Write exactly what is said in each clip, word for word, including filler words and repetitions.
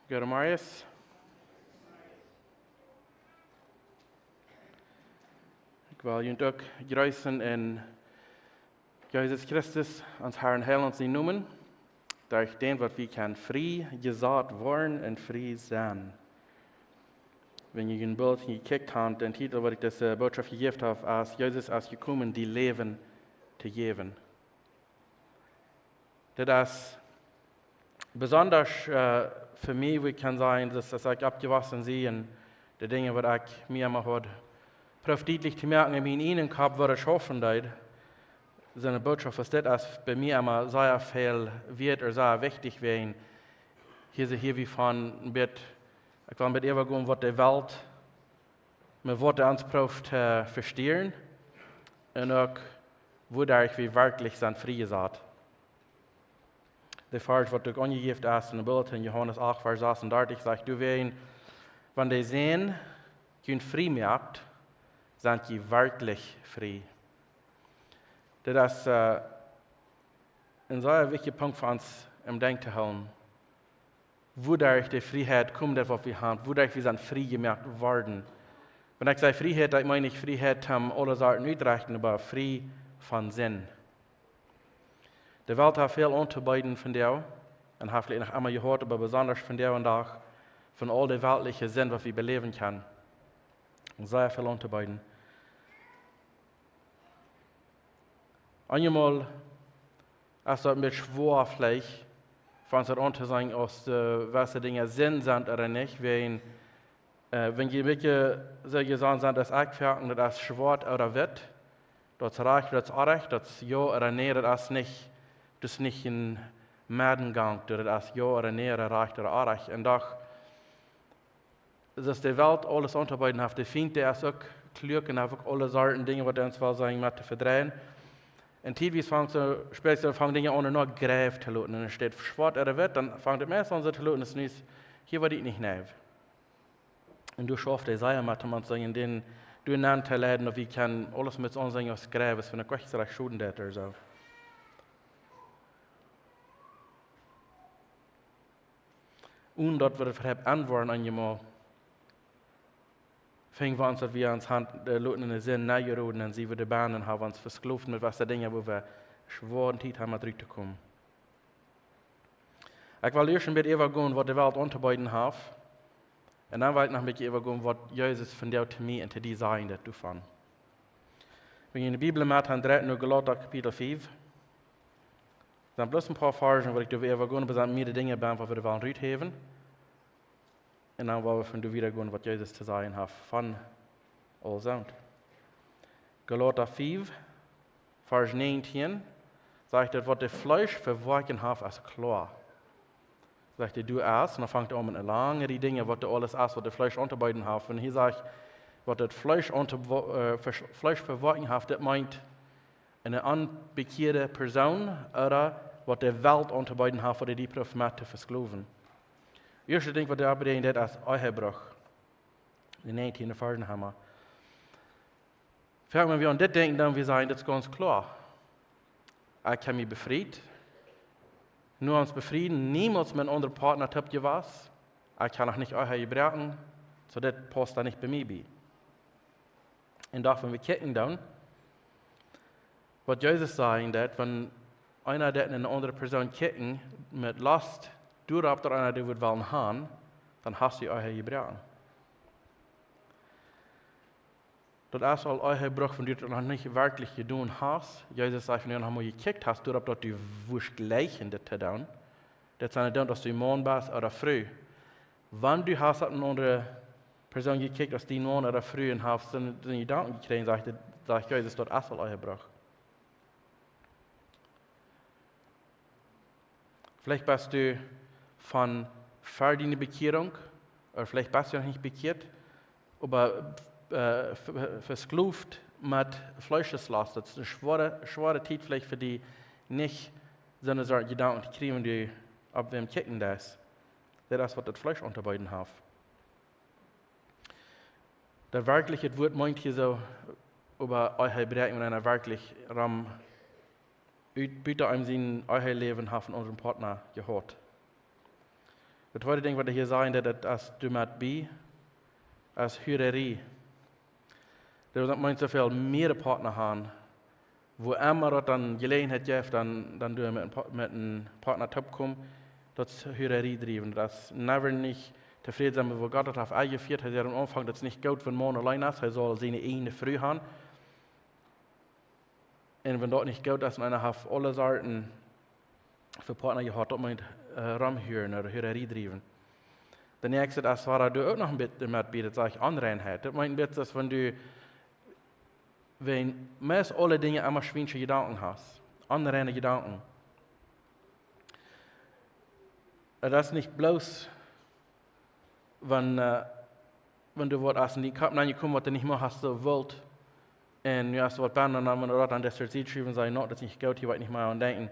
Goedemorjes. Ekj well junt uk jreessen en Jesus Christus, ons Herr un Heilaunt sienen Nomen, derch dän waut wie kjennen frie jesat woaren un frie sennen. Wan jie jun Bilt jekjikjt haben, dän Titel waut ekj dise Bootschoft jejäft hab, es: Jesus es jekomen, die Läwen to jäwen. Dit es besonda, äh, fa mie, woo ekj kaun sajen, daut, aus ekj oppjewossen sie un de Dinja waut ekj mie emma haud proowt dietlich to moaken en mienen eenen Kopp, waut ekj schaufen deed, soone Bootschoft aus dit es bie mie emma sea väl wieet ooda sea wichtich jewast. Hia, soo hia wie von een bät, ekj well een bät äwagonen waut de Welt met waut dee ons proowt to vestieren un uk woo derch wie werkjlich sent frie jesat. De Varsch waut uk aunjejäft es en de Bulletin, Johanes acht, Varsch sasuntachentich, sajcht: Doawäajen, wan de Sän junt frie moakt, sent jie werkjlich frie. Dit es, äh, een sea wichtja Punkt fa ons em Denkj to hoolen. Woo derch de Frieheit kjemt daut waut wie haben, woo derch wie sent frie jemoakt worden. Wan ekj saj Frieheit, dan meen ekj Frieheit om aule Sachen uttorechten, oba frie von Sind. De Welt haft väl auntobeeden vondoag un haft veleicht noch emma jehaut, oba besonda vondoag dän Dach, von aul de weltliche Sind waut wie beläwen kjennen. Sea väl auntobeeden. Eenjemol es daut een bät schwoa veleicht, von soo auntoseenen aus, äh, waut de Dinja Sind sent ooda nich, wäajen, äh, wan jie een bät soo jesonnen sent aus ekj, foaken, daut es schwoat ooda witt, daut es rajcht, daut es orrajcht, daut es jo ooda nä, daut es nich, daut es nich een Meddengank, daut es jo ooda nä, ooda rajcht ooda orrajcht. Un doch, daut de Welt aules auntobeeden haft, de Fient, dee es uk kluak un haft uk aule Sorten Dinja waut hee ons well sennen met to vedreien. Un tietwies fangt soo, spält soo, fangt Dinja aun, no Greiw to loten. Un enne Städ schwoat ooda witt, dan fangt et meist aun soo to loten, es nich, hia woa ekj nich neiw. Un doa schauft hee sea met, om ons sennen, dän doa nenn to leiden, daut wie kjennen aules met ons sennen aus Greiw, aus wan et goa nich rajcht schaden deit ooda soo. Un daut wie daut veleicht aunwoaren eenjemol, finj wie ons, daut wie ons haben, äh, loten enne Sind nenjeroden un sie wie doa bennen un haben ons vesklowt met waut fa Dinja, woo wie schwoare Tiet haben met ruttokomen. Ekj well ieescht een bät äwagonen waut de Welt auntobeeden haft. Un dan well ekj noch een bät äwagonen waut Jesus vondoag to mie un to die sajen deit doavon. Wan jie de Bibel met haben, dreit no Galata Kapitel fiew. Sent bloos een poa Varzen waut ekj doa äwagonen, oba sent mea Dinja bie waut wie wellen ruthäwen. Un dan woa wie von doa wieda gonen waut Jesus to sajen haft von aul soont. Galata fiew, Varsch näajentieen, sajcht et, waut daut Fleesch vewoakjen haft, es kloa. Sajcht hee, doa es, un dan fangt hee aun met eene lange Ried Dinja, waut doa aules es, waut daut Fleesch auntobeeden haft. Un hia sajcht, waut daut Fleesch aunto-, äh, Fleesch vewoakjen haft, daut meent, eene onbekjeade Persoon, ooda waut de Welt auntobeeden haft, waut dee proowt met to vesklowen. Ieeschte Dinkj waut doa oppbrinjt, daut es Ehebruch. De näajentieen Varzen haben wie. Foaken wan wie aun dit denkjen, dan wie sajen, daut es gaunz kloa. Ekj hab mie befriet. No ons Befrieen niemols met een aundren Partner toop jewast. Ekj hab noch nich Ehe jebroaken, soo daut pausst doa nich bie mie bie. Un doch wan wie kjikjen dan, waut Jesus sajen deit, wan eena deit no eene aundre Persoon kjikjen met Lost, doaropp daut eena dee wudd wellen haben, dan hast du Ehe jebroaken. Daut es aul Ehebruch, wan du daut noch nich werkjlich jedonen hast. Jesus sajcht, wan du noch mau jekjikjt hast, doaropp daut du wurscht jlikjen dit to doonen. Daut sent dan, aus du Maun best ooda Fru. Wan du hast no eene aundre Persoon jekjikjt aus dien Maun ooda Fru un hast soone, soone Jedanken jekjräajen, sajcht, sajcht Jesus, daut es aul Ehebruch. Veleicht best du von ver diene Bekjierunk, ooda veleicht best du noch nich bekjieet, oba, äh, ve-, ve-, veskloft met Fleescheslost. Daut es eene schwoare, schwoare Tiet veleicht fa die, nich soone Sort Jedanken to kjrieen, wan du opp wäm kjikjen deist. Daut es, waut daut Fleesch auntobeeden haft. Daut werkjliche Wuat meent hia soo, oba Ehe bräakjen, wan eena werkjlich rom ut, buta eenem sien Eheläwen haft een aundren Partner jehaut. Daut tweede Dinkj, waut ekj hia saj, daut, daut es doamet bie, es Hurerie. Daut meent soo väl mea Partner haben. Wua emma daut dan Jeläajenheit jeft, dan, dan doo wie met een Pa-, met een Partner toopkomen, daut es Hurerie driewen. Daut es never nich tofräd sennen met waut Gott daut haft enjefieet. Hee säd aum Aunfank, daut es nich goot, wan een Maun auleen es. Hee saul siene eejne Fru haben. Un wan daut nich goot es un eena haft aule Sorten von Partner jehaut, daut meent, äh, romhuren ooda Hurerie driewen. De näakjste es, waut doa uk noch een bät met bie, daut sajcht Onreinheit. Daut meent een bät, daut wan du, wan meist aule Dinja emma schwiensche Jedanken hast, onreine Jedanken. Daut es nich bloos, wan, äh, wan du waut hast en dien Kopp nenjekomen, waut du nich mea hast soo wult. Un nu hast du waut bennen, un dan, wan du daut aun de Sied schuwen, saj, no, daut es nich goot, hia well ekj nich mea aun denkjen.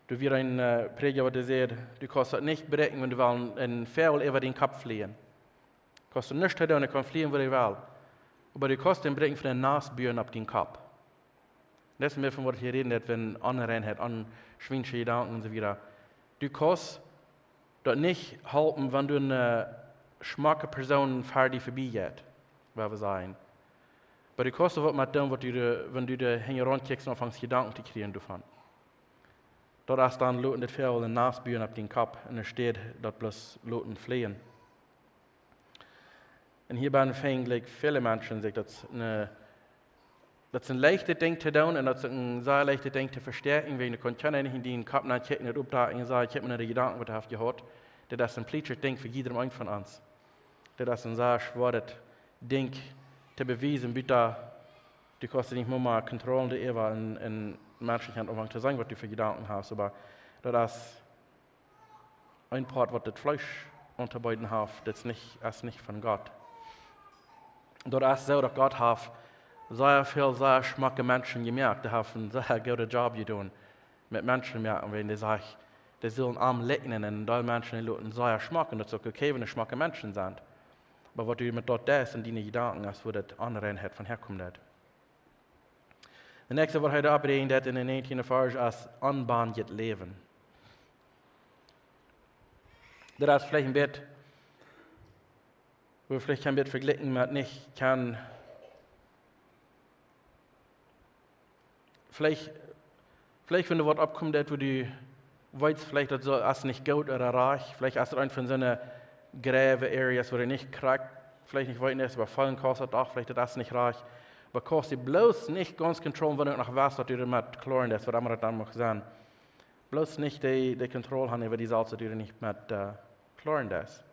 Doa wia een, äh, Prädja, waut dee säd, du kaust daut nich bräakjen, wan du wellst een Fäajel äwa dien Kopp fleajen. Kaust du nuscht doonen, dee kaun fleajen, wua dee well. Oba du kaust dän bräakjen von een Nast buen opp dien Kopp. Daut es mea von waut hee räden deit, wan Onreinheit, aun schwiensche Jedanken un soo wieda. Du kaust daut nich halpen, wan doa eene, äh, schmocke Persoon ver die verbie jeit, woa wie sajen. Oba du kaust doa waut met doonen, waut du de, wan du doa hinjaraun kjikjst un aunfangst Jedanken to kjrieen doavon. Daut es dan loten daut Fäajel een Nast buen opp dien Kopp, enne Städ daut bloos loten fleajen. Un hia bie finj ekj väle Menschen, saj ekj, daut es een, daut es een leichtet Dinkj to doonen un daut es een sea leichtet Dinkj to vestäakjen, wan du kaust kjeenem nich en dien Kopp nenkjikjen un oppdakjen un sajen, ekj hab mie de Jedanken, waut du hast jehaut. Daut es een plieschet Dinkj fa jiedrem eenen von ons. Daut es een sea schwoaret Dinkj to bewiesen, bitte, du kaust nich mea, mea Kontroll äwa een, een Mensch haben, om to sajen, waut du fa Jedanken hast, oba daut es een Poat, waut daut Fleesch auntobeeden haft, daut es nich, es nich von Gott. Daut es soo, daut Gott haft sea väl, sea schmocke Menschen jemoakt. Dee haben een sea gooden Job jedonen met Menschen moaken, wan dee sajen, dee sellen am likjnen un dee Menschen, dee loten sea schmock, un daut es uk okay, wan dee schmocke Menschen sent. Oba waut du met daut deist en diene Jedanken, es wua daut Onreinheit von häakomen deit. De näakjste, waut hee doa oppräajen deit en dän näajentieenden Varsch, es onbendjet Läwen. Daut es veleicht een bät, wua veleicht kjennen bät vejlikjen met nich kjennen, veleicht, veleicht wan doa waut oppkomen deit, wua du weetst, veleicht daut soo, es nich goot ooda rajcht, veleicht es daut eent von soone grave areas, wua du nich krakjt, veleicht nich weetst, oba feelen kaust daut doch, veleicht daut es nich rajcht. Oba kaust du bloos nich gaunz controllen, wan du noch weetst, daut du doamet kloaren deist, waut emma daut dan mach sennen. Bloos nich dee, dee Kontroll haben äwa die selfst, daut du doa nich met, äh, kloaren deist.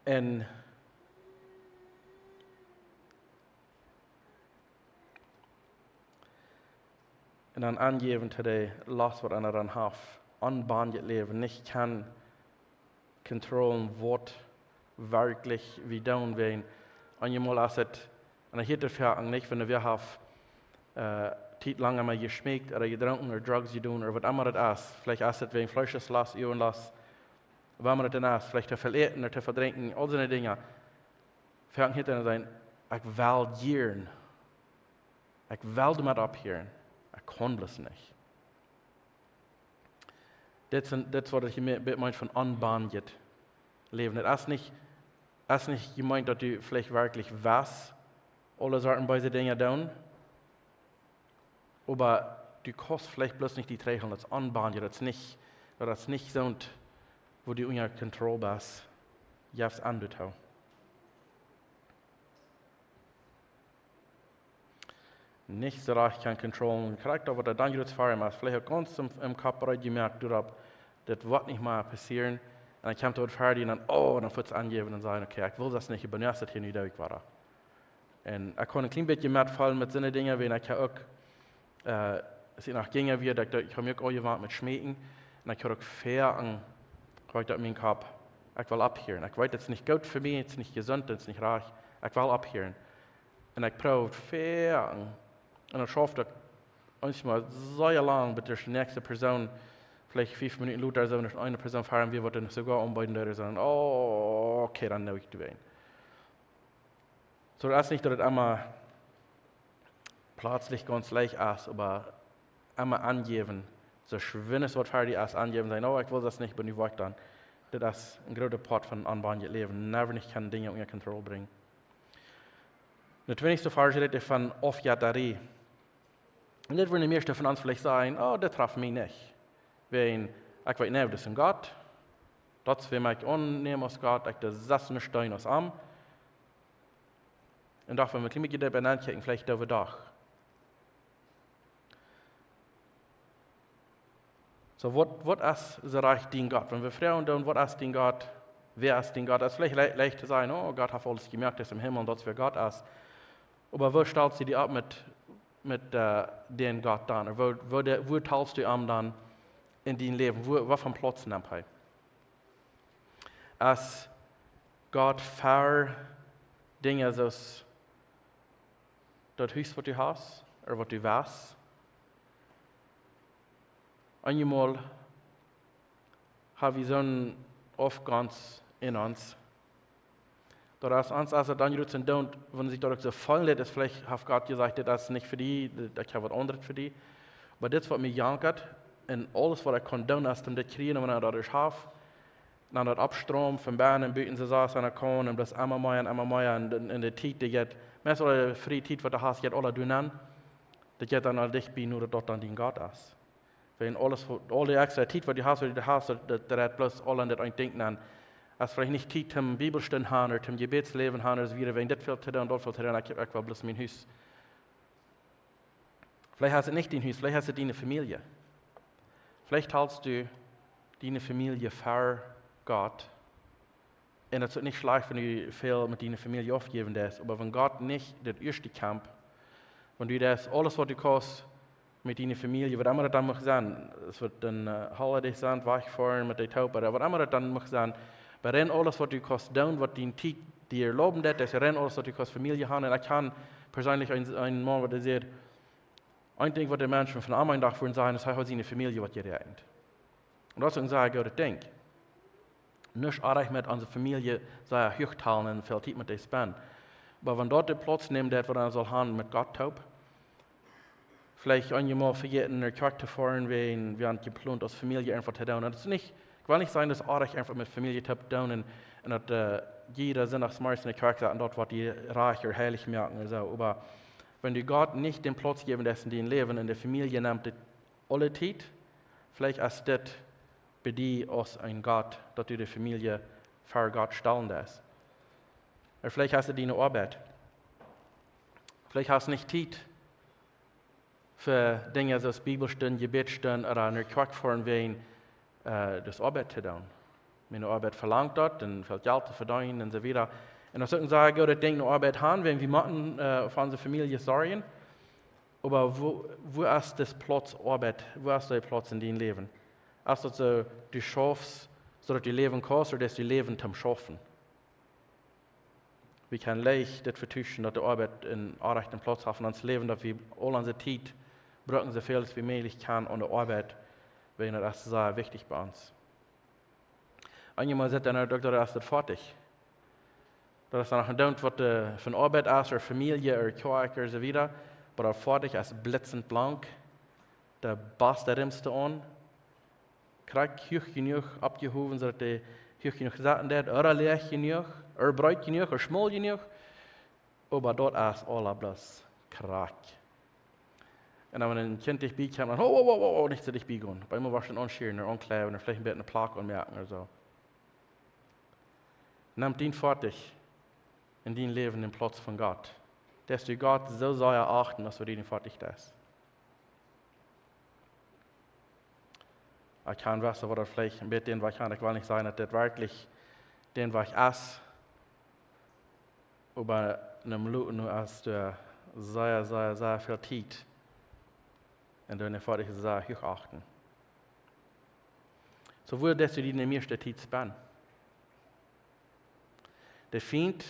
Un un dan aunjäwen to de Last, waut eena dan haft, onbendjet Läwen, nich kjennen controllen, waut werkjlich wie doonen wellen. Eenjemol es et, un hia de Erfoarunk nich, wan wie haben, äh, Tiet lang emma jeschmeekt ooda jedrunken ooda Drugs jedonen ooda waut emma daut es. Veleicht es et wäajen Fleescheslast, Uagenlast, waut emma daut dan es. Veleicht to väl äten ooda to väl drinkjen, aul soone Dinja. Foaken hia dan sajen, ekj well jieren. Ekj well doamet opphieren. Ekj kaun bloos nich. Dit sent, dit es waut ekj hia me-, be-, meent von onbendjet Läwen. Daut es nich, es nich jemeent, daut du veleicht werkjlich west aule Sorten beese Dinja doonen, oba du kaust veleicht bloos nich die trigjhoolen, daut es onbendjet, daut es nich, daut es nich soont, wua du unja Kontroll best, jefst aun doatoo. Nich soo rajcht kjennen controllen. Krakjt daut, waut doa dan jrods fa am es, veleicht uk gaunz em, em Kopp reed jemoakt, doaropp, dit woat nich mea passieren. Un dan kjemt daut ver die un dan, oh, dan fuaz aunjäwen un sajen, okay, ekj well daut nich, oba nu es daut hia nich derch, wada. Un ekj kaun een kjlien bät metfeelen met soone Dinja, wiels ekj hab uk, äh, aus ekj noch jinja wia, daut, daut ekj hab mie uk aul jewant met schmeeken. Un ekj hab uk foaken, hab ekj daut en mienen Kopp, ekj well opphieren. Ekj weet, daut es nich goot fa mie, daut es nich jesunt, daut es nich rajcht. Ekj well opphieren. Un ekj proowd foaken. Un dan schauft daut eenjemol sea lang, bat de näakjste Persoon, veleicht fief Minuten lota, soo, wan eene Persoon ver am wia, waut dan soogoa aunbeeden deed, soo, oh, okay, dan neem ekj dee aun. Soo, daut es nich, daut et emma pletslich gaunz leicht es, oba emma aunjäwen, Soo schwind aus waut fa die es aunjäwen, sajen: "Oh, ekj well daut nich, oba nu woa ekj dan." Dit es een groota Poat von aunbanjet Läwen. Never nich kjennen Dinja unja Kontroll brinjen. De twintichste Varsch rät von Aufjettarie. Un dit wudden de mieeschte von ons veleicht sajen: "Oh, dit traft mie nich. Wäajen, ekj weet nich, daut es een Gott. Daut es, wäa mie aunnämen aus Gott, ekj doo sest nich doonen aus am." Un doch, wan wie een kjlien bät deepa nenkjikjen, veleicht doo wie doch. Soo, waut, waut es soo rajcht dien Gott? Wan wie froagen dan, waut es dien Gott? Wäa es dien Gott? Daut es veleicht le-, leicht to sajen: "Oh, Gott haft aules jemoakt, dee es em Himmel un daut es wäa Gott es." Oba woo stalst du die opp met, met, äh, dän Gott dan? Ooda woo, woo de, woo talst du am dan en dien Läwen? Woo, waut fa Plauz nemt hee? Es Gott ver Dinja soo aus daut Hus, waut du hast, ooda waut du west? Eenjemol ha wie soone Aufgonst en ons, daut es ons, aus et dan jrod sent, dan, wan sikj daut uk soo feelen lat, es veleicht haft Gott jesajcht: "Dit es nich fa die, dit, ekj hab waut aundret fa die." Oba dit es waut mie jankat, un aules waut ekj kaun doonen, es om dit kjrieen, un wan ekj daut ieescht hab, dan daut oppstraumen, von bennen un buten, soo aus eena kaun, un bloos emma mea un emma mea, un, un, un de Tiet, dee jeit, meist aule frie Tiet, waut du hast, jeit aula doa nenn, daut jeit dan aul dicht bie, nu daut daut dan dien Gott es. Wäajen aules, waut, aul dee extra Tiet, waut du hast, waut du hast, daut, daut rät bloos aul aun daut eene Dinkj aun. Es veleicht nich Tiet toom Bibelstund han ooda toom Jebädsläwen han ooda soo wieda, wäajen dit väl to doonen, daut väl to doonen, ekj, ekj well bloos mien Hus. Veleicht es et nich dien Hus, veleicht es et diene Famielje. Veleicht talst du diene Famielje ver Gott. Un daut es nich schlajcht, wan du väl met diene Famielje aufjäwen deist, oba wan Gott nich daut ieeschte kjemt, wan du deist aules, waut du kaust, met diene Famielje, waut emma daut dan mucht sennen, es woat een, äh, Holiday sennen, wajchfoaren met de Topa, ooda waut emma daut dan mucht sennen, oba rein aules, waut du kaust doonen, waut diene Tiet die erlauben deit, daut es rein aules, waut du kaust Famielje han. Un ekj kjan perseenlich een, een Maun, waut säd, een Dinkj, waut de Menschen von am eenen Dach wudden sajen, es, hee haud siene Famielje waut jeräakjent. Un daut es een sea goodet Dinkj. Nuscht oajch met onse Famielje sea huach talen un väl Tiet met dee spenden. Oba wan daut de Plauz nemt, daut waut eena saul han met Gott toop, veleicht eenjemol vejäten no Kjoakj to foaren, wan wie han jeplont aus Famielje irjentwaut to doonen. Un daut es nich, ekj well nich sajen, daut es oajch irjentwaut met Famielje toop to doonen un, un daut, äh, jieda Sindach zemorjes en de Kjoakj sennen, daut woat die rajcht ooda heilich moaken ooda soo. Oba wan du Gott nich dän Plauz jäwen deist en dien Läwen, un de Famielje nemt de aule Tiet, veleicht es dit bie die aus een Gott, daut du de Famielje ver Gott stalen deist. Ooda veleicht es et diene Oabeit. Veleicht hast nich Tiet fa Dinja soo aus Bibelstund, Jebädsstund ooda no Kjoakj foaren, wäajen, äh, daut es Oabeit to doonen. Miene Oabeit velangt daut, un väl Jelt to vedeenen un soo wieda. Un daut es uk een sea goodet Dinkj, ne Oabeit han, wäajen wie motten, äh, fa onse Famielje sorjen. Oba woo, woo es daut Plauz Oabeit? Woo es daut Plauz en dien Läwen? Es daut soo, du schaufst, soo daut du läwen kaust, ooda es daut Läwen toom Schaufen? Wie kjennen leicht dit vetuschen, daut de Oabeit eenen orrajchten Plauz haft en ons Läwen, daut wie aul onse Tiet brucken, soo väl aus wie mäajlich kjennen, aun de Oabeit, wäajen daut es sea wichtich bie ons. Eenjemol sajcht dan uk, daut es daut foadich. Daut es dan noch een Dinkj, waut, äh, von Oabeit es, ooda Famielje, ooda Kjoakj, ooda soo wieda. Oba daut foadich es blitzend blank. De baste Riemst aun. Krakjt huach jenuach oppjehowen, soo daut dee huach jenuach setten deit. Ooda läach jenuach, ooda breet jenuach, ooda schmaul jenuach. Oba daut es aula bloos krakjt. Un dan, wan een Kjint dicht bie kjemt, dan: "Ho, ho, ho, ho, ho, nich soo dicht bie gonen." Bie mie wia et een aunschieren, een aunkjleewen, un veleicht een bät een Plak aunmoaken ooda soo. Nemt dien Foadich en dien Läwen dän Plauz von Gott? Deist du Gott soo sea achten, aus du dien Foadich deist? Ekj kjan, wes, waut daut veleicht een bät dän Wajch haft. Ekj well nich sajen, daut dit werkjlich dän Wajch es. Oba en däm Läwen nu hast du sea, sea, sea väl Tiet. Un du deist Foadich sea huach achten. Soo, woo deist du diene mieeschte Tiet spenden? De Fient,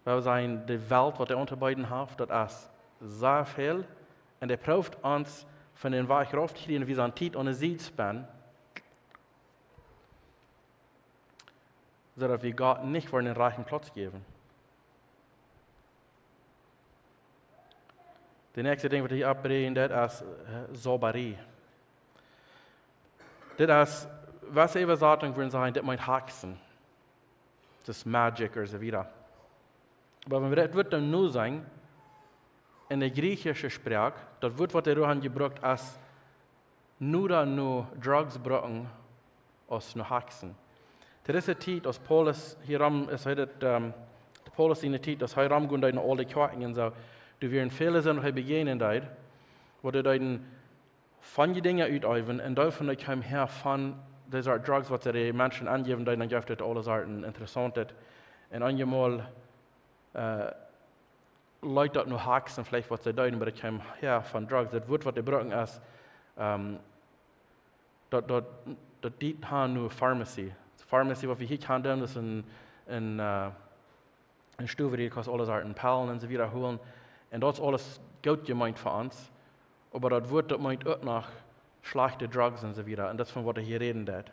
wie sajen, de Welt, waut hee auntobeeden haft, daut es sea väl. Un hee proowt ons von dän Wajch rauf to kjrieen, wie sent Tiet aun de Sied spenden, soo daut wie Gott nich woaren dän rajchten Plauz jäwen. De näakjste Dinkj, waut hee oppbrinjt, daut es, äh, Saubarie. Dit es, waut Äwasatungen wudden sajen, dit meent haksen. Daut es magic ooda soo wieda. Oba wan wie daut Wuat dan nu seenen, en de griechische Sproak, daut Wuat, waut doa jebrukt es, noda no drugs brucken aus no haksen. To dise Tiet, aus Paulus hierom es, hee daut, ähm, de Paulus siene Tiet, aus hee romjinj no aul de Kjoakjen un soo, doa wieren väle Sinden, waut hee bejäajnen deed, waut doa deeden von dee Dinja uteewen un doavon kjeem hee von dise Sort drugs, waut see de Menschen aunjeewen deeden, dan jeef daut aule Sorten Interessauntet. Un eenjemol, äh, leet daut no haksen, veleicht waut see deeden, oba daut kjeem hia von drugs. Daut Wuat, waut dee brucken es, ähm, daut, daut, daut deed han no pharmacy. Pharmacy, waut wie hia kjanen, daut es een, een, äh, een Stow, wua du kaust aule Sorten Pellen un soo wieda holen. Un daut es aules goot jemeent fa ons. Oba daut Wuat, daut meent uk noch schlajchte drugs un soo wieda. Un daut es von waut hee hia räden deed.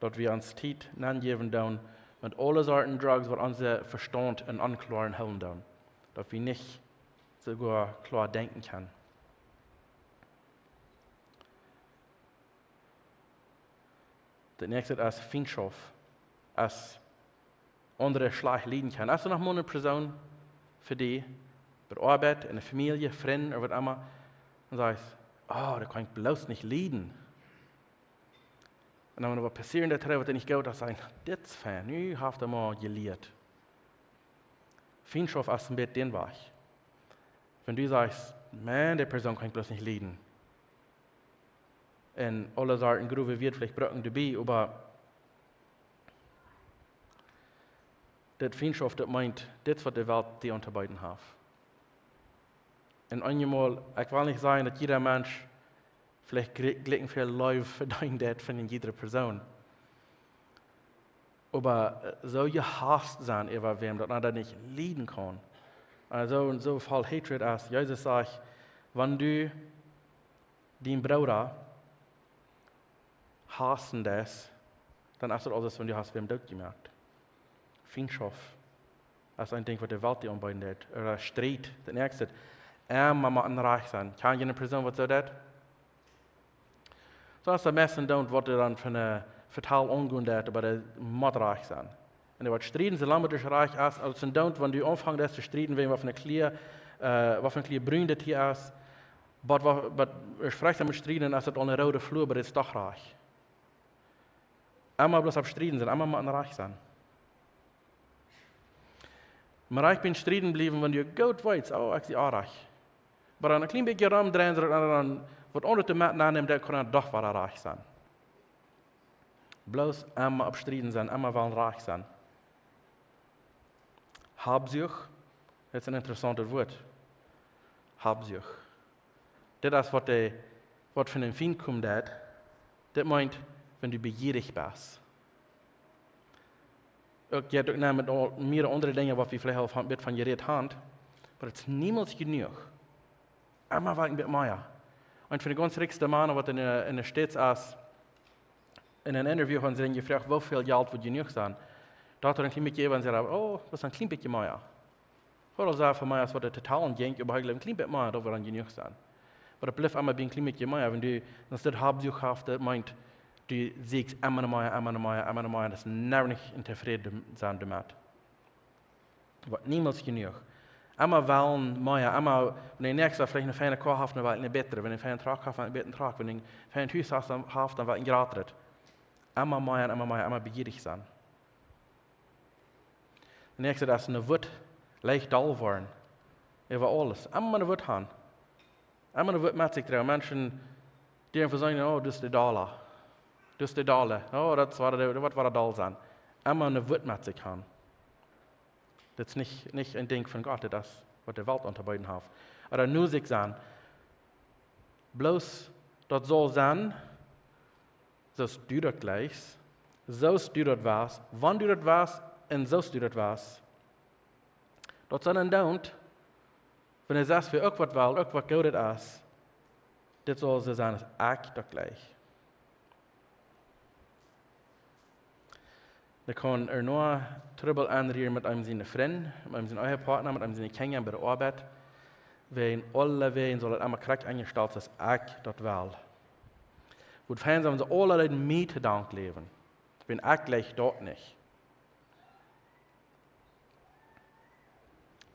Daut wie ons Tiet nenjäwen doonen met aule Sorten drugs, waut onsen Vestaunt en Onkloaren hoolen doonen. Daut wie nich soogoa kloa denkjen kjennen. Daut näakjste es Fientschoft. Aus aundre schlajcht lieden kjennen. Aus doa noch mol eene Persoon fa die, bie Oabeit, en de Famielje, Frind ooda waut emma, un sajchst: "Oh, dee kaun ekj bloos nich lieden." Un dan, wan waut passieren deit, waut nich goot es, sajen: "Dit es fein, nu haft hee mau jelieet." Fientschoft es een bät dän Wajch. Wan du sajchst: "Maun, dee Persoon kaun ekj bloos nich lieden." Un aule Sorten growe Wieed veleicht brucken doabie, oba daut Fientschoft, daut meent, dit es waut de Welt die auntobeeden haft. Un eenjemol, ekj well nich sajen, daut jieda Mensch veleicht gl-, jlikj väl Leew vedeenen deit von eene jiedre Persoon. Oba, äh, soo jehasst sennen äwa wäm, daut eena daut nich lieden kaun. Un soo, un soo voll hatred es, Jesus sajcht: "Wan du dien Brooda hassen deist, dan es daut, aus wan du hast wäm dootjemoakt." Fientschoft es een Dinkj, waut de Welt die aunbeeden deit. Ooda Striet, daut näakjste. Emma mau rajcht sennen. Kjan jie eene Persoon, waut soo deit? Soo aus de meisten doonen, waut doa dan fa een Vetal aungonen deit, oba dee mott rajcht sennen. Un dee waut strieden, soo lang daut rajcht es, aus see doonen, wan du aunfangst to strieden, wäajen waut fa eene Kjlia, äh, waut fa eene Kjlia brun daut hia es, waut, waut, waut, ekj spreech dan met strieden, aus daut aul een rooda Flua, oba daut es doch rajcht. Emma bloos opp strieden sennen, emma mau rajcht sennen. Mau rajcht bie strieden bliewen, wan du goot weetst, oh, ekj sie rajcht. Oba dan een kjlien bät romdreien, soo daut eena dan waut aundret doamet nennämen, daut kaun dan doch wada rajcht sennen. Bloos emma opp strieden sennen, emma wellen rajcht sennen. Habsucht, daut es een interessauntet Wuat. Habsucht. Dit es waut de, waut von dän Fient kjemt, daut, dit meent, wan du bejierich best. Uk, jie haben uk noch met aul, mea aundre Dinja, waut wie veleicht aul von, met von jerät haben, oba daut es niemols jenuach. Emma well ekj een bät mea. Eena von de gaunz rikjste Mana, waut en de, en de States es, en een Interview hauden see am jefroacht, woo väl Jelt wudd jenuach sennen. Doa haud hee een kjlien bät jejäft un säd: "Oh, daut es een kjlien bät mea." Veleicht soo väl mea aus waut hee total aunjeef, oba hee jleewd een kjlien bät mea, daut wudd dan jenuach sennen. Oba daut blift emma bie een kjlien bät mea, wan du, aus daut Habsucht haft, daut meent, du sieekjst emma mea, emma mea, emma mea, daut es never nich een tofräd sennen doamet. Woat niemols jenuach. Emma wellen mea, emma, wan de Näakjsta veleicht eene feine Koa haft, dan well ekj eene bätre. Wan hee een feinen Truck haft, dan well ekj een bätren Truck. Wan hee een fein Hus haft, dan, haft, dan well ekj een jratret. Emma mea un emma mea, emma bejierich sennen. Daut näakjste es eene Wut, leicht doll woaren. Äwa aules. Emma eene Wut haben. Emma eene Wut met sikj droagen. Menschen, dee eenfach sajen: "Oh, daut es de Dolla. Daut es de Dolla. Oh, daut woat, daut woat doll sennen." Emma eene Wut met sikj haben. Daut es nich, nich een Dinkj von Gott, daut es waut de Welt auntobeeden haft. Ooda nu sikj sennen. Bloos daut saul sennen, soo aus du daut jlikjst, soo aus du daut west, wan du daut west un soo aus du daut west. Daut sennen un doonen, wan hee sajcht, wäa uk waut well, uk waut goodet es, dit saul soo sennen aus ekj daut jlikj. Dan kaun hee noch Trubbel aunrieren met eenem siene Frind, met eenem siene Ehepartner, met eenem siene Kjinja, bie de Oabeit. Wäajen aulewäajen saul daut emma krakjt enjestalt sennen aus ekj daut well. Wudd fein sennen, wan see aula deeden mie to Dank läwen. Wan ekj jlikj daut nich.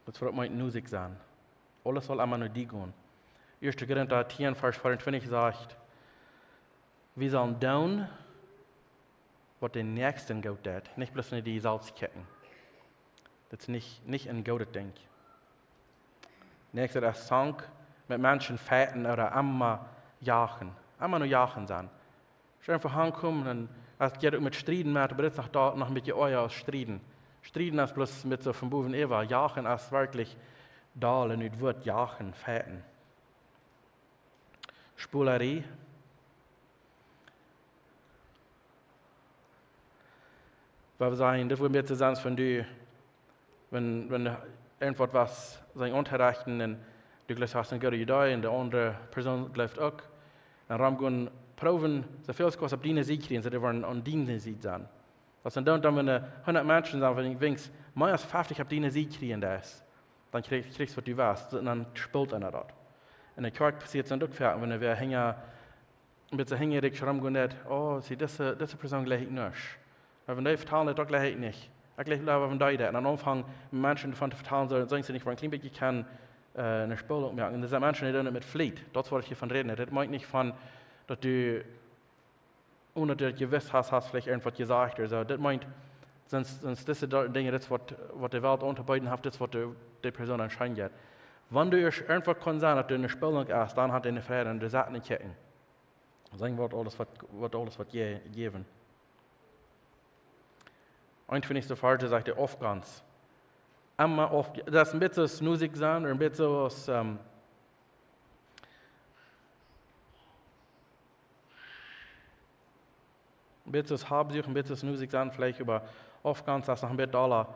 Daut es waut meent nusich sennen. Aules saul emma no die gonen. Ieeschte Korinta tieen, Varsch veeauntwintich sajcht, wie sellen doonen, waut dän Näakjsten goot deit, nich bloos no die selfst kjikjen. Daut es nich, nich een goodet Dinkj. Näakjstet es Zank, met Menschen fighten ooda emma jachen. Emma no jachen sennen. Scheen vehankomen un aus jie uk met strieden met, oba dit es noch, doa noch een bät oaja aus strieden. Strieden es bloos met soo von bowen äwa. Jachen es werkjlich doll en daut Wuat jachen, fighten. Spolarie. Waut wie sajen, dit wudd mie to sennen von die, wan, wan irjentwaut wia, sennen auntorechten un du jlikjst hast eene goode Idee un de aundre Persoon jlikjt uk. Un dan gonen proowen, soo väl aus opp diene Sied kjrieen, soo dee woaren aun diene Sied sennen. Daut sent dan, dan wan hundat Menschen sent, wan du denkjst, mea aus feftich opp diene Sied kjrieen, daut es, dan kjrichst, kjrichst waut du west, un dan spolt eena daut. En de Kjoakj passieet daut uk foaken, wan wäa hinja, een bät hinjarikj romgonen deit, oh, see, dise, dise Persoon jlikj ekj nich. Oba wan dee vetalen, daut jlikj ekj nich. Ekj jlikj leewa wan dee daut. Un dan aunfangen Menschen doavon to vetalen, soo, soo see nich, wua een kjlien bät kaun, äh, eene Spolunk moaken. Un doa sent Menschen, dee doonen daut met Fliet. Daut es waut ekj hia von räd. Daut meent nich von, daut du onen daut du daut jewist hast, hast veleicht irjentwaut jesajcht ooda soo. Dit meent, sent, sent dise Do-, Dinja, dit es waut, waut de Welt auntobeeden haft, dit es waut de, de Persoon aunscheinent jeit. Wan du ieescht irjentwaut kaust seenen, daut du enne Spolunk best, dan hast du eene Fräd un du sitst nich kjikjen. Seenen waut aules waut, waut aules waut je-, jäwen. Eenuntwintichste Varsch sajcht de Aufgonst. Emma auf, daut es een bät soo aus nusich sennen, ooda een bät soo aus, ähm, een bät soo aus Habsucht, een bät soo aus nusich sennen veleicht, oba Aufgonst es noch een bät dolla,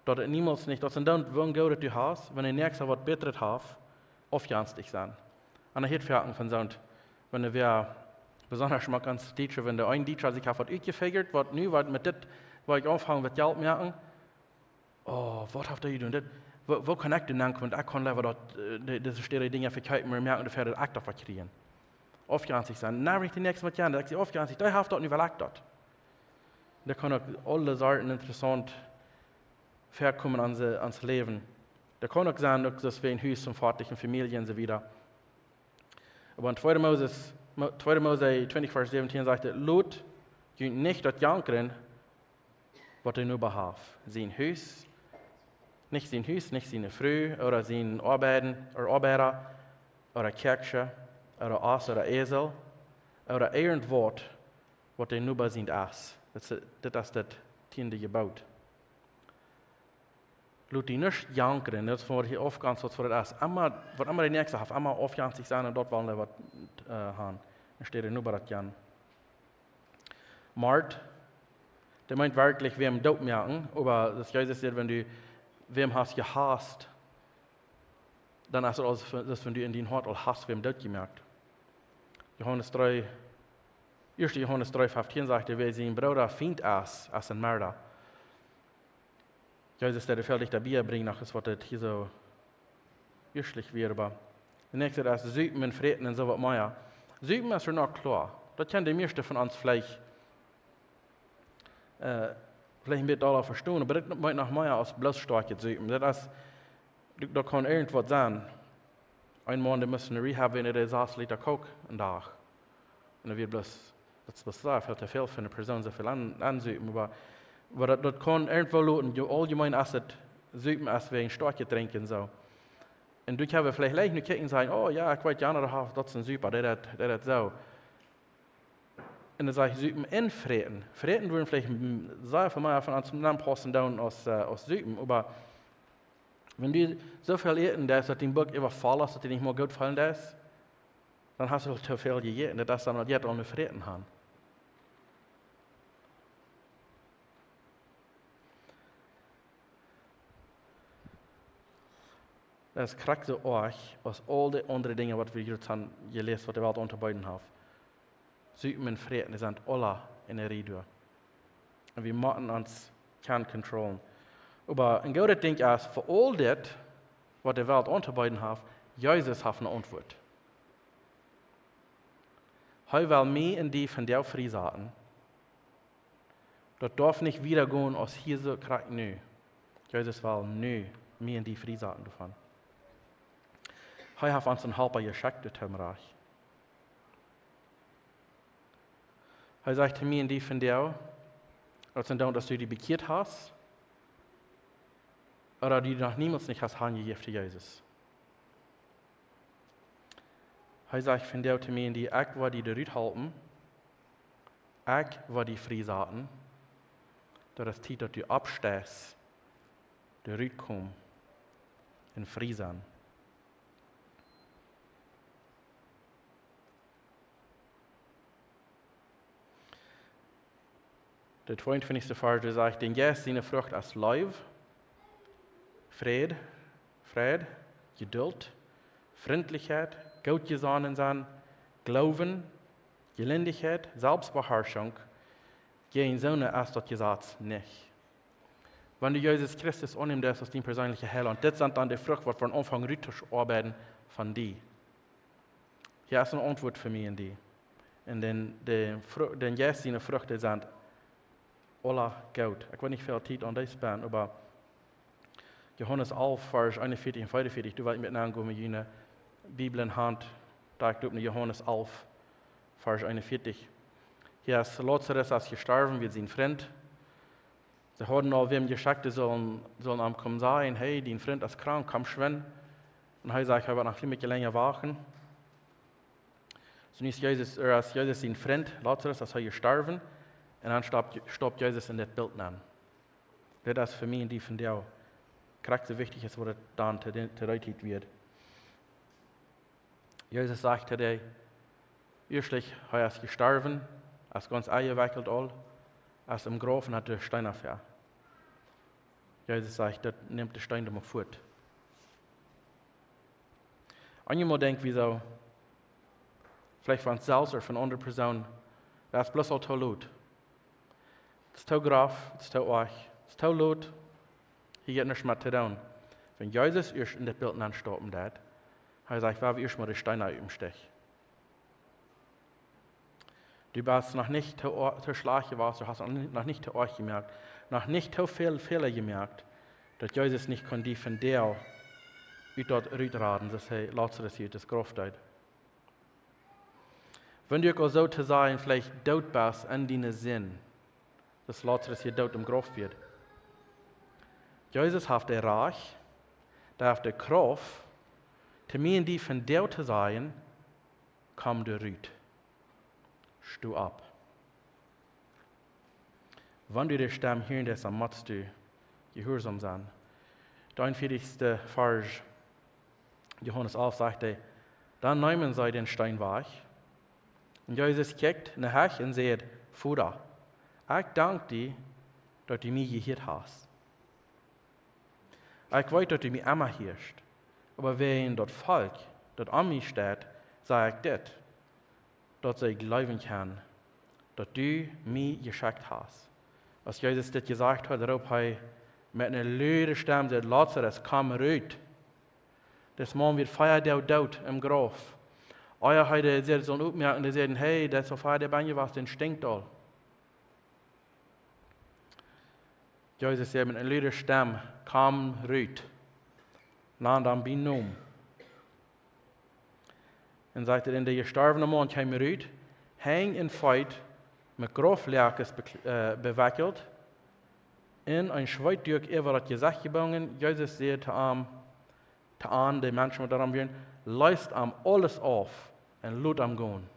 daut et niemols nich, daut sent dan, woo een Gott du hast, wan de Näakjsta waut Bätret haft, aufgonstich sennen. Un daut hieet foaken von soont, wan wäa besonda mau gaunz Dietsche, wan de een Dietscha sikj haft waut utjefigurt, waut nu, waut met dit, wua ekj aunfang, waut Jelt moaken, oh, waut haft dee jedonen? Dit, woo, woo kaun ekj doa nenkomen? Ekj kaun leewa daut, äh, de-, dise Städ Dinja vekjeepen, oba moaken doafäa daut ekj daut waut kjrieen. Aufgonstich sennen. Na, wan ekj de Näakjsta waut jeef, dan ekj sie aufgonstich, dee haft daut, nu well ekj daut. Daut kaun uk aule Sorten interessaunt väakomen en ons, ons Läwen. Daut kaun uk sennen, uk daut wie een Hus haben, foadich, eene Famielje un soo wieda. Oba en tweede Moses, Mo-, tweede Mose twintich Varsch säwentieen sajcht et: "Lot junt nich daut jankren, waut de Noba haft. Sien Hus, nich sien Hus, nich siene Fru, ooda sien Oabeiden, ooda Oabeida, ooda Kjäakjsche, ooda Oss, ooda Esel, ooda irjentwaut, waut de Noba sient es." Dit es, dit es daut tieende Jeboot. Lot die nich jankren, daut es waut hia aufgonst, waut daut es. Emma, waut emma de Näakjsta haft, emma aufgonstich sennen un daut wellen waut, äh, haben. Enne Städ de Noba daut jan. Mord, daut meent werkjlich wäm doot moaken, oba daut Jesus sajcht, wan du wäm hast jehaust, dan es et aus, aus wan du en dien Hoat aul hast wäm doot jemoakt. Johanes dree, ieeschte Johanes dree feftieen sajcht et: "Wäa sien Brooda Fient es, es een Morda." Jesus deed väl dichta bie brinjen, noch es waut et hia soo ieeschtlich wia, oba de näakjste es Supen un Fräten un soo waut mea. Supen es noch kloa. Daut kjennen de mieeschte von ons veleicht, äh, veleicht een bät aula vestonen, oba daut meent noch mea aus bloos stoakjet Supen. Daut es, daut, daut kaun irjentwaut sennen. Een Maun, dee must enne Rehab, wan hee sass Lita Coke een Dach. Un daut wia bloos, daut es bloos sea väl to väl fa eene Persoon, soo väl aun, aunsupen. Oba, oba daut, daut kaun irjentwoo loten, jo, auljemein es et, Supen es wäajen stoakjet Drinkjen, soo. Un doa kjenn wie veleicht leicht nu kjikjen un sajen: "Oh jo, ekj weet, jana, daut haft, daut es een Supa, dee deit, dee deit soo." Un dan saj ekj: "Supen un Fräten." Fräten wudden veleicht, mm, sea väl mea von ons aunpaussen doonen aus, äh, aus Supen. Oba wan du soo väl äten deist, daut dien Buak äwavoll es, daut du nich mea goot feelen deist, dan hast du to väl jejäten. Daut es dan, daut jeit aun de Fräten han. Daut es krakjt soo oajch aus aul de aundre Dinja, waut wie hia han jeläst, waut de Welt auntobeeden haft. Supen un Fräten, dee sent aula enne Rieej doa. Un wie motten ons kjennen controllen. Oba een goodet Dinkj es, fa aul dit, waut de Welt auntobeeden haft, Jesus haft eene Auntwuat. Hee well mie un die von däm frie saten. Daut darf nich wieda gonen aus hia soo krakjt nu. Jesus well nu mie un die frie saten doavon. Hee haft ons een Halpa jeschekjt, daut hee mie rajcht. Hee sajcht to mie un die von däm, daut es dan, daut du die bekjieet hast, ooda du noch niemols nich hast hanjejäft to Jesus. Hee sajcht von däm to mie un die: Ekj woa die doarut halpen, ekj woa die frie saten, daut es Tiet, daut du oppsteist, doarut komen un frie sennen. De tweeuntwintichste Varsch, dee sajcht: Dän Jeist siene Frucht es Leew, Fräd, Freid, Jeduld, Frintlichkjeit, Gootjesonnen sennen, Gloowen, Jelindichkjeit, Selfstbeharschunk. Jäajen soone es daut Jesaz nich. Wan du Jesus Christus aunnämen deist aus dien perseenlicha Heilaunt, dit sent dan de Frucht, waut wie aunfangen rut to oabeiden von die. Hia es een Auntwuat fa mie un die. Un dän, dän Fru-, dän Jeist siene Frucht, dee sent aula goot. Ekj weet nich, woo väl Tiet aun dee spenn, oba Johanes alf, Varsch eenunvieetich un veeaunvieetich, du woascht met aungonen, june Bibel en Haunt, doa kjikj no Johanes alf, Varsch eenunvieetich. Hia es Lazarus es jestorwen, wia sien Frint. See hauden aul wäm jeschekjt, dee sullen, sullen am komen sajen: Hey, dien Frint es krank, komm schwind. Un hee sajcht, hee woat noch een kjlien bät lenja wachten. Soo es Jesus, ea es Jesus sien Frint, Lazarus, es hee jestorwen. Un dan staupt, staupt Jesus en dit Bilt nenn. Dit es fa mie un die von däm krakjt soo wichtich aus waut et dan to de, to dee Tiet wia. Jesus sajcht to dee, ieeschtlich, hee es jestorwen, es gaunz enjewekjelt aul, es em Grauf un haft de Steen doafäa. Jesus sajcht, daut nemt de Steen doa mau fuat. Eenjemol denkj wie soo, veleicht von selfst ooda von aundre Persoonen, daut es bloos aul too lot. Et es too groff, et es too oajch, et es too lot, hia jeit nuscht mea to doonen. Wan Jesus ieescht en dit Bilt nenn staupen deed, hee sajcht, woa wie ieescht mau de Steen ut däm Stich. Du best noch nich too oa-, too schlajcht jewast, du hast noch ni-, noch nich too oajch jemoakt, noch nich too väl Fäla jemoakt, daut Jesus nich kunn die von däm ut daut rutraden, daut hee Lazarus hia ut daut Grauf deed. Wan du uk aul soo to sajen veleicht doot best en diene Sind, daut Lazarus hia doot em Grauf wia. Jesus haft daut Rajcht, dee haft de Krauft, to mie un die von däm to sajen: Komm doa rut. Sto opp. Wan du de Stemm hieren deist, dan motst du jehuarsom sennen. De eenunvieetichste Varsch, Johanes alf, sajcht hee: Dan neemen see dän Steen wajch. Un Jesus kjikjt no Hecht un säd: Voda, ekj dank die, daut du mie jehieet hast. Ekj weet, daut du mie emma hieescht, oba wäajen daut Volkj, daut aun mie steit, saj ekj dit, daut see jleewen kjennen, daut du mie jeschekjt hast. Aus Jesus dit jesajcht haud, roopt hee met eene lude Stemm, säd: Lazarus, komm rut. Dis Maun wia vea Doag doot em Grauf. Ea hee de, säd, sull oppmoaken, dee säden: Hey, daut es aul vea Doag benn jewast, dee stinkjt aul. Jesus säd met eene lude Stemm: Komm rut. Nand am bie Nomen. Un sajcht et, un de jestorwne Maun kjeem rut, Henj un Feet met Grauflakes bekl-, äh, bewekjelt, un een Schweetdüak äwa daut Jesecht jebungen. Jesus säd to am, to an de Menschen, waut doaromm wieren: Leest am aules auf un lot am gonen.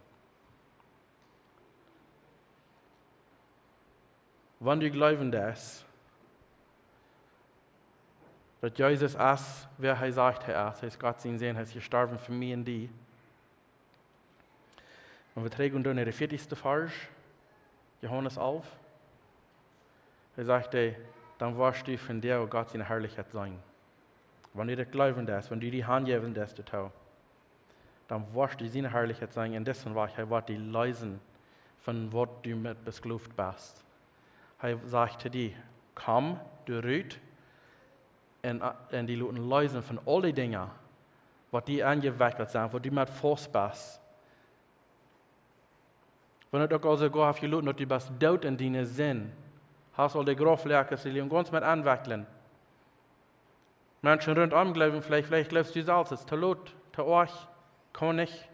Wan du jleewen deist, daut Jesus es, wäa hee sajcht hee es, hee es Gott sien Sän, hee es jestorwen fa mie un die. Un wie träden dan no dän vieetichsten Varsch, Johanes alf. Hee sajcht, hee, dan woascht du vondoag Gott siene Harlichkjeit seenen. Wan du daut jleewen deist, wan du die hanjäwen deist doatoo, dan woascht du siene Harlichkjeit seenen. Un daut es waut hee woat die leesen von waut du met besklooft best. Hee sajcht to die: Komm, du rut, un, un die loten leesen von aul dee Dinja, waut die aunjewekjelt sent, waut du met faust best. Wan et uk aul soogoa haft jeloten, daut du best doot en diene Sind, hast aul de Grauflakes, dee lieren gaunz met aunwekjlen. Menschen runtom jleewen veleicht, veleicht jleefst du selfst, et es to lot, to oajch, kaun nich.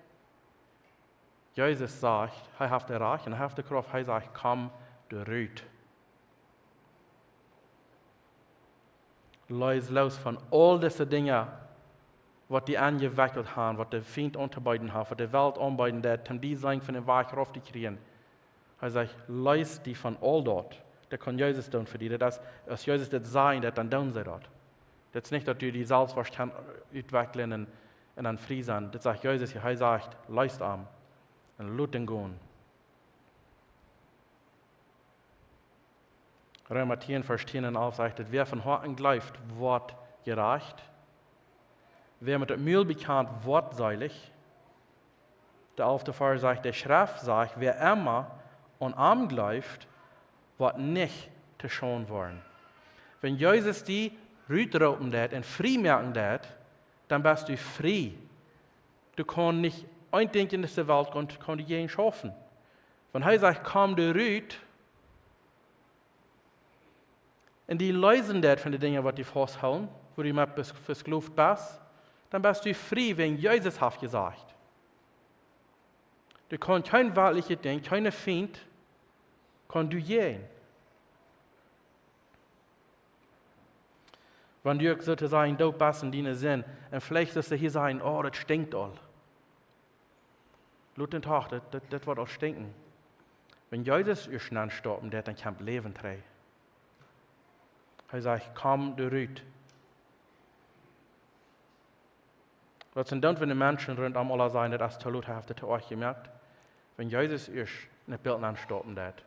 Jesus sajcht, hee haft de Rajcht un hee haft de Krauft, hee sajcht: "Komm doa rut. Lees loos von aul dise Dinja, waut die aunjewekjelt haben, waut de Fient auntobeeden haft, waut de Welt aunbeeden deit, om die sennen von dän Wajch rauf to kjrieen." Hee sajcht: "Lees die von aul daut." Daut kaun Jesus doonen fa die. Daut es, aus Jesus daut sajen deit, dan doonen see daut. Daut es nich, daut du die selfst woascht kjennen utwekjlen un, un dan frie sennen. Daut sajcht Jesus, hee sajcht: "Leest am un lot am gonen." Reema tieen, Varsch tieen un alf sajcht et: "Wäa von Hoaten jleeft, woat jerajcht. Wäa met daut Mul bekjant, woat seelich." De alfte Varsch sajcht: "De Schreft sajcht: Wäa emma aun am jleeft, woat nich to Schaund woaren." Wan Jesus die rutroopen deit un frie moaken deit, dan best du frie. Du kaust nich een Dinkj en dise Welt kaun, kaun die jäajen schaufen. Wan hee sajcht: "Komm doa rut", un die leesen deit von de Dinja, waut die fausthoolen, wua du met bes-, vesklooft best, dan best du frie, wan Jesus haft jesajcht. Du kaust kjeen weltlichet Dinkj, kjeen Fient kaun die jäajen. Wan du uk soo to sajen doot best en diene Sind, un veleicht saust du hia sajen: "Oh, daut stinkjt aul." Lot dän Dach, daut, daut, daut woat aul stinkjen. Wan Jesus ieescht nenstoppen deit, dan kjemt Läwen trigj. Hee sajcht: "Komm doa rut." Waut sent dan, wan de Menschen runtom aula sajen, daut es to lot, hee haft et to oajch jemoakt? Wan Jesus ieescht en daut Bilt nenstoppen deit,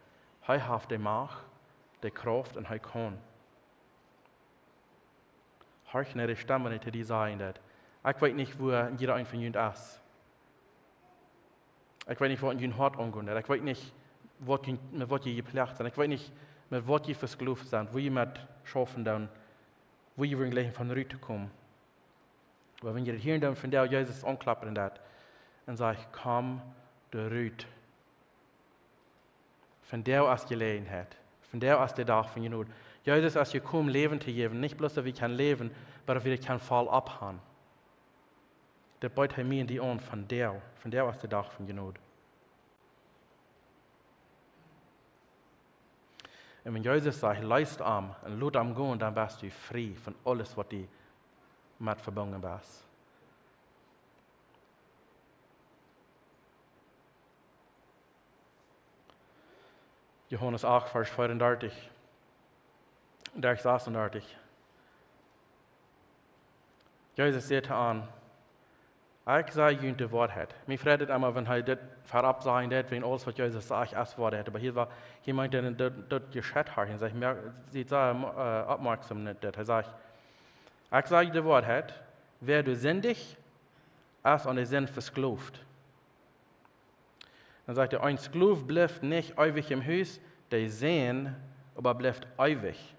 hee haft de Macht, de Krauft un hee kaun. Horch no de Stemm, wan hee to die sajen deit. Ekj weet nich, wua jieda een von junt es. Ekj weet nich, waut en jun Hoat aunjeit. Ekj weet nich, waut jie, met waut jie jeploagt sent. Ekj weet nich, met waut jie vesklooft sent, wua jie met schaufen doonen, wua jie wudden jleichen von rut to komen. Oba wan jie daut hieren doonen, von doa Jesus aunkloppen deit un sajcht: "Komm doa rut." Von doa es Jeläajenheit. Von doa es de Dach von Jnod. Jesus es jekomen Läwen to jäwen, nich bloos daut wie kjennen läwen, oba daut wie daut kjennen voll opp haben. Daut bieet hee mie un die aun von doa. Von doa es de Dach von Jnod. Un wan Jesus sajcht: "Leest am un lot am gonen", dan best du frie von aules, waut die met vebungen es. Johanes acht, Varsch vea un dartich, Varsch sas un dartich. Jesus säd to an: "Ekj saj junt de Woarheit." Mie freit et emma, wan hee dit verop sajen deit, wan aules, waut Jesus sajcht, es Woarheit. Oba hia wia, hia meent hee daut, daut Jeschicht hia. Un sajcht: "Mea, see saj, äh, oppmoaksom nich dit." Hee sajcht: "Ekj saj de Woarheit, wäa doa sindicht, es aun de Sind vesklooft." Dan sajcht hee: "Een Skloow blift nich eewich em Hus, de Sän oba blift eewich."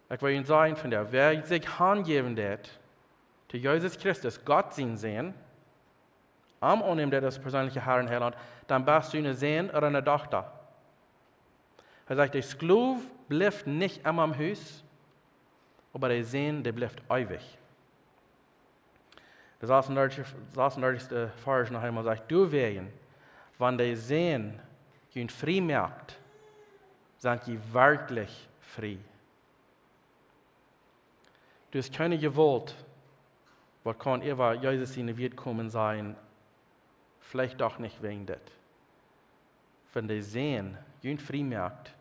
Ekj well junt sajen von doa, wäa sikj hanjäwen deit to Jesus Christus, Gott sien Sän, am aunnämen deit aus perseenelja Har un Heilaunt, dan best du een Sän ooda eene Dochta. Hee sajcht, de Skloow blift nich emma em Hus, oba de Sän, dee blift eewich. De sas un dartichste, sas un dartichste Varsch noch eemol sajcht: "Doawäajen, wan de Sän junt frie moakt, sent jie werkjlich frie." Doa es kjeene Jewault, waut kaun äwa Jesus siene Wieed komen un sajen: "Veleicht doch nich wäajen dit." Wan de Sän junt frie moakt,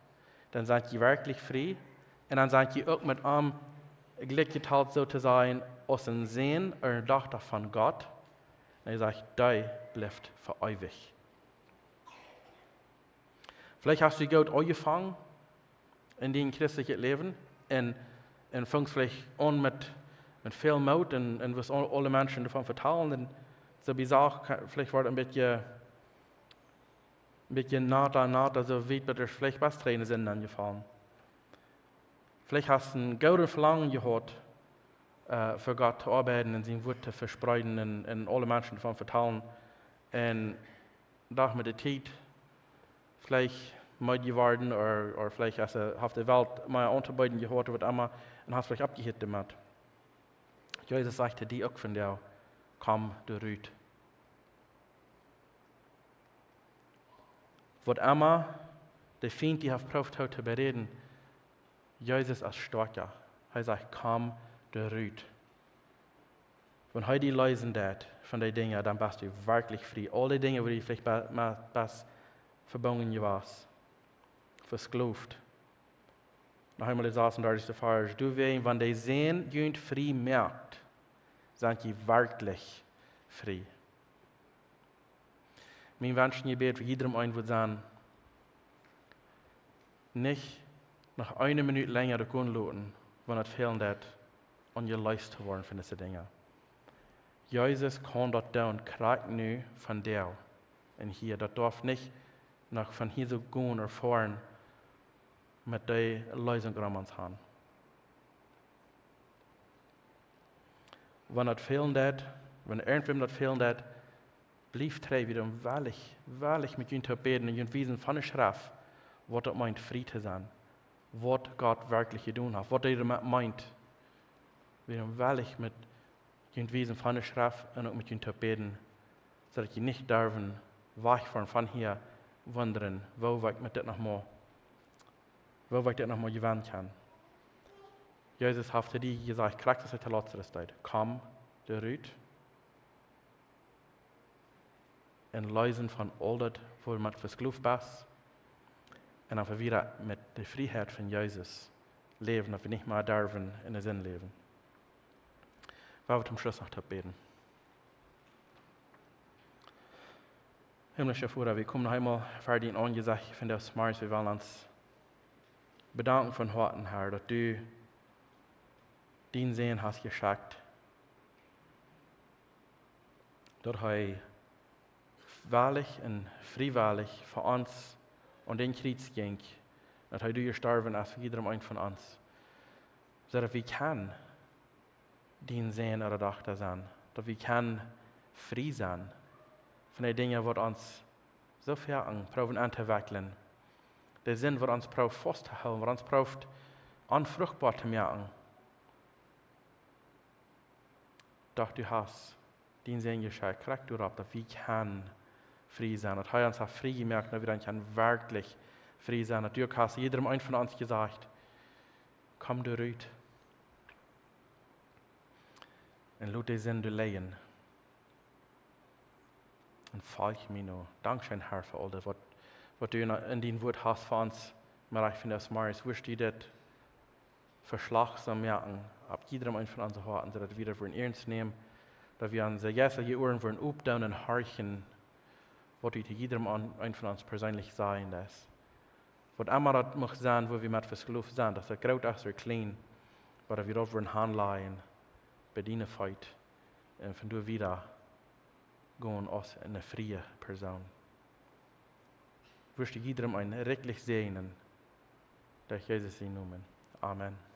dan sent jie werkjlich frie. Un dan sent jie uk met am jlikj jetalt, soo to sajen, aus een Sän ooda eene Dochta von Gott. Un hee sajcht, dee blift fa eewich. Veleicht hast du goot aunjefongen en dien christeljet Läwen un, un fungst veleicht aun met, met väl Moot un, un wust aul, aule Menschen doavon vetalen. Un soo bie Sach, veleicht wort een bät een bät nata, nata, soo wiet, bat veleicht best du en de Sind nenjefollen. Veleicht hast du een goodet Velangen jehaut, äh, fa Gott to oabeiden un sien Wuat to vespreeden un, un aule Menschen doavon vetalen. Un Dach met de Tiet veleicht meed jeworden, ooda, ooda veleicht aus hee haft de Welt mea auntobeeden jehaut, waut emma, un hast veleicht aufjehieet doamet. Jesus sajcht to die uk vondoag: Komm doa rut. Waut emma de Fient die haft proowt to beräden, Jesus es stoakja. Hee sajcht: Komm doa rut. Wan hee die leesen deit von dee Dinja, dan best du werkjlich frie. Aul dee Dinja, wua du veleicht be-, ma-, best vebungen jewast, vesklooft. Noch eemol de sasuntachtigste Varsch. Doawäajen, wan de Sän junt frie moakt, sent jie werkjlich frie. Mien Wensch un Jebäd fa jiedrem eenen wudd sennen, nich noch eene Minut lenja daut gonen loten, wan et fälen deit, om jeleest to woaren von dise Dinja. Jesus kaun daut doonen, krakjt nu, vondoag un hia. Daut darf nich noch von hia soo gonen ooda foaren met dee Leesunk rom ons han. Wan daut fälen deit, wan irjentwäm daut fälen deit, bliewt trigj, wie sent wellich, wellich met junt to bäden un junt wiesen von de Schreft, waut daut meent, frie to sennen, waut Gott werkjlich jedonen haft, waut hee doamet meent. Wie sent wellich met junt wiesen von de Schreft un uk met junt to bäden, soo daut jie nich derwen wajchfoaren von hia, wundren, woo woa ekj met dit noch mol, woo woa ekj dit noch mol jewennen kjennen. Jesus haft to die jesajcht, krakjt aus hee to Lazarus deed: Komm doa rut. Un leesen von aul daut, wua du met vesklooft best. Un dan wieda met de Frieheit von Jesus läwen, daut wie nich mea derwen en de Sind läwen. Wie woaren toom Schluss noch toop bäden. Himmlischa Voda, wie komen noch eemol ver dien Aunjesecht vondoag zemorjes. Wie wellen ons bedanken von Hoaten, Herr, daut du dienen Sän hast jeschekjt, daut hee wellich un friewellich fa ons aun daut Kjriez jinkj, daut hee doa jestorwen es fa jiedrem eenen von ons, soo daut wie kjennen dien Sän ooda Dochta sennen, daut wie kjennen frie sennen von dee Dinja, waut ons soo väl aun proowen auntowekjlen, dee Sind, waut ons prooft faust to hoolen, waut ons prooft onfruchtboa to moaken. Doch du hast dien Sän jeschekjt, krakjt doaropp, daut wie kjennen frie sennen. Daut hee ons haft frie jemoakt, daut wie dan kjennen werkjlich frie sennen. Daut du uk hast jiedrem eenen von ons jesajcht: Komm doa rut. Un lot de Sind doa lijen. Un folj mie no. Dankscheen, Herr, fa aul daut, waut, waut du en, en dien Wuat hast fa ons. Mer ekj finj daut zemorjes, wurscht du dit veschlach soo moaken opp jiedrem eenen von onse Hoaten, soo daut wie daut woaren iernst nämen, daut wie onse jeistelje Uaren woaren opdoonen un horchen, waut du to jiedrem eenen, eenen von ons perseenlich sajen deist. Waut emma daut mucht sennen, wua wie met vesklooft sent, daut daut groot es ooda kjlien, oba daut wie daut woaren hanlajen bie diene Feet un von doa wieda gonen aus eene frie Persoon. Wurscht du jiedrem eenen rikjlich säajnen, derch Jesus sienen Nomen. Amen.